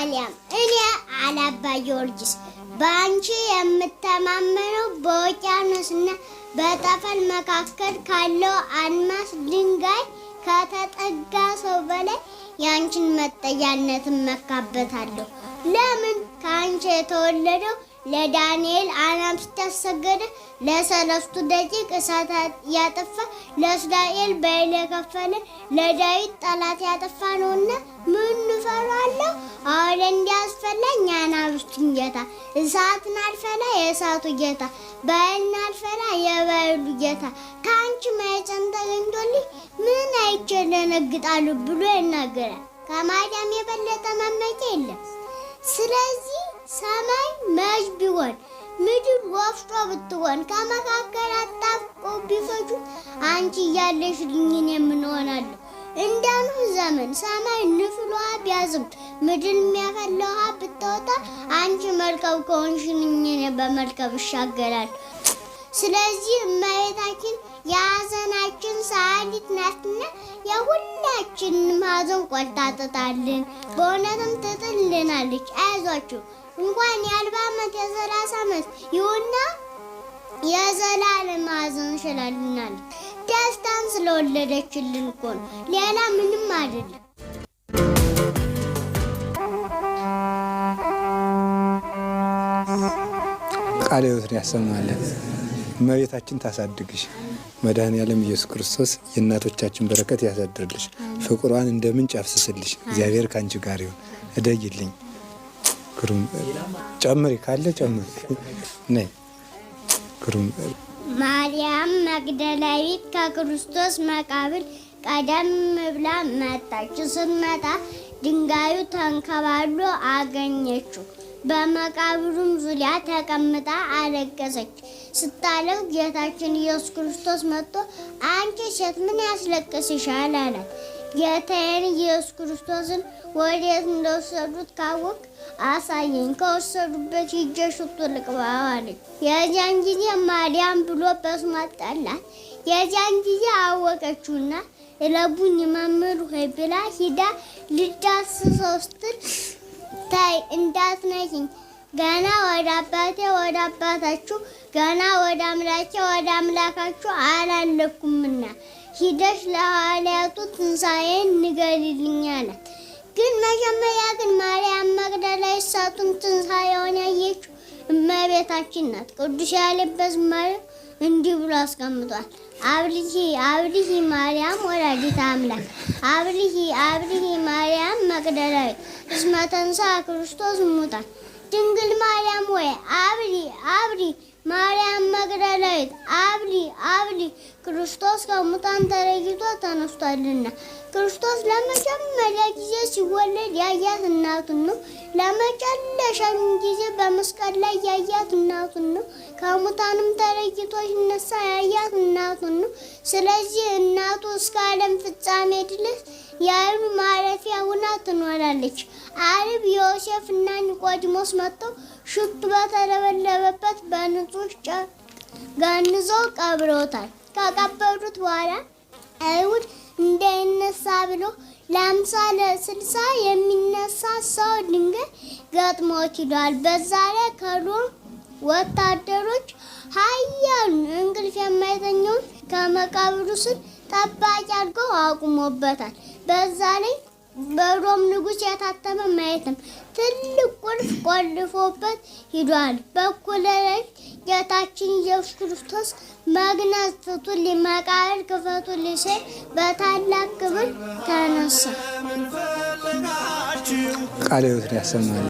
ማርያም፣ እኔ አላባ ጊዮርጊስ በአንቺ የምተማመነው በውቅያኖስና በጠፈር መካከል ካለው አልማዝ ድንጋይ ከተጠጋ ሰው በላይ የአንቺን መጠጊያነት እመካበታለሁ። ለምን? ከአንቺ የተወለደው ለዳንኤል አናብስት ያሰገደ፣ ለሰለስቱ ደቂቅ እሳት ያጠፋ፣ ለእስራኤል በይል የከፈለ፣ ለዳዊት ጠላት ያጠፋ ነውና ምን እፈራለሁ? አሁን እንዲያስፈላኝ የአናብስቱን ጌታ፣ እሳትን አልፈላ የእሳቱ ጌታ፣ በይልን አልፈላ የበይሉ ጌታ ከአንቺ ማኅፀን ተገኝቶልኝ ምን አይቼ እደነግጣለሁ ብሎ ይናገራል። ከማርያም የበለጠ መመኪያ የለም። ስለዚህ ሰማይ መዥ ቢሆን፣ ምድር ወፍጮ ብትሆን፣ ከመካከል አጣብቆ ቢፈጁ አንቺ እያለሽልኝ እኔ ምን እሆናለሁ? እንደ ኖህ ዘመን ሰማይ ንፍል ውሃ ቢያዝም፣ ምድር የሚያፈላ ውሃ ብታወጣ፣ አንቺ መርከብ ከሆንሽልኝ እኔ በመርከብ እሻገራለሁ። ስለዚህ እመቤታችን የሐዘናችን ሰዓሊት ናትና የሁላችንም ሐዘን ቆርጣ ትጣልን፣ በእውነትም ትጥልናለች። አይዟችሁ፣ እንኳን የ40 ዓመት የ30 ዓመት ይሁና የዘላለም ሐዘን ሽላልናለች። ደስታን ስለወለደችልን እኮ ነው፣ ሌላ ምንም አይደለም። ቃለ ሕይወትን ያሰማልን። እመቤታችን ታሳድግሽ። መድኃኔዓለም ኢየሱስ ክርስቶስ የእናቶቻችን በረከት ያሳድርልሽ። ፍቅሯን እንደ ምንጭ ያፍስስልሽ። እግዚአብሔር ከአንቺ ጋር ይሁን። እደጊልኝ። ግሩም ጨምሪ ካለ ጨምሪ። ነይ ግሩም። ማርያም መግደላዊት ከክርስቶስ መቃብር ቀደም ብላ መጣች። ስትመጣ ድንጋዩ ተንከባሎ አገኘችው። በመቃብሩም ዙሪያ ተቀምጣ አለቀሰች። ስታለቅስ ጌታችን ኢየሱስ ክርስቶስ መጥቶ አንቺ ሴት ምን ያስለቅስሻል? አላት። ጌታዬን ኢየሱስ ክርስቶስን ወዴት እንደወሰዱት ካወቅ አሳየኝ፣ ከወሰዱበት ሂጄ ሽቱ ልቅባው አለች። የዚያን ጊዜ ማርያም ብሎ በስሟ ጠራት። የዚያን ጊዜ አወቀችውና ረቡኒ መምህር ሆይ ብላ ሂዳ ልዳስሰው ስትል ተይ እንዳትነኪኝ፣ ገና ወደ አባቴ ወደ አባታችሁ፣ ገና ወደ አምላኬ ወደ አምላካችሁ አላለፍኩምና ሂደሽ ለሐዋርያቱ ትንሣኤን ንገሪልኝ አላት። ግን መጀመሪያ ግን ማርያም መግደላዊት እሳቱን ትንሣኤውን ያየችው እመቤታችን ናት። ቅዱስ ያሬድ በዝማሬው እንዲህ ብሎ አስቀምጧል። አብርሂ አብርሂ ማርያም ወላዲተ አምላክ፣ አብርሂ አብርሂ ማርያም መግደላዊት፣ እስመ ተንሥአ ክርስቶስ እሙታን። ድንግል ማርያም ወይ አብሪ አብሪ፣ ማርያም መግደላዊት አብሪ አብሪ፣ ክርስቶስ ከሙታን ተለይቶ ተነስቷልና። ክርስቶስ ለመጀመሪያ ጊዜ ሲወለድ ያያት እናቱን ነው። ለመጨረሻም ጊዜ በመስቀል ላይ ያያት እናቱን ነው። ከሙታንም ተለይቶ ሲነሳ ያያት እናቱን ነው። ስለዚህ እናቱ እስከ ዓለም ፍጻሜ ድረስ የዓይኑ ማረፊያ ሆና ትኖራለች። ዓርብ ዮሴፍ እና ኒቆዲሞስ መጥተው ሽቱ በተለበለበበት በንጹሕ ጨርቅ ገንዘው ቀብረውታል። ከቀበሩት በኋላ አይሁድ እንዳይነሳ ብሎ ለ50 ለ60 የሚነሳ ሰው ድንጋይ ገጥሞት ሂዷል። በዛ ላይ ከሮም ወታደሮች ኃያሉን እንቅልፍ የማይተኛውን ከመቃብሩ ስር ጠባቂ አድርገው አቁሞበታል። በዛ ላይ በሮም ንጉሥ የታተመ ማየትም ትልቅ ቁልፍ ቆልፎበት ሂዷል። በእኩለ ሌሊት ጌታችን ኢየሱስ ክርስቶስ መግነዝ ፍቱልኝ፣ መቃብር ክፈቱልኝ ሲል በታላቅ ክብር ተነሳ። ቃለ ሕይወትን ያሰማልን።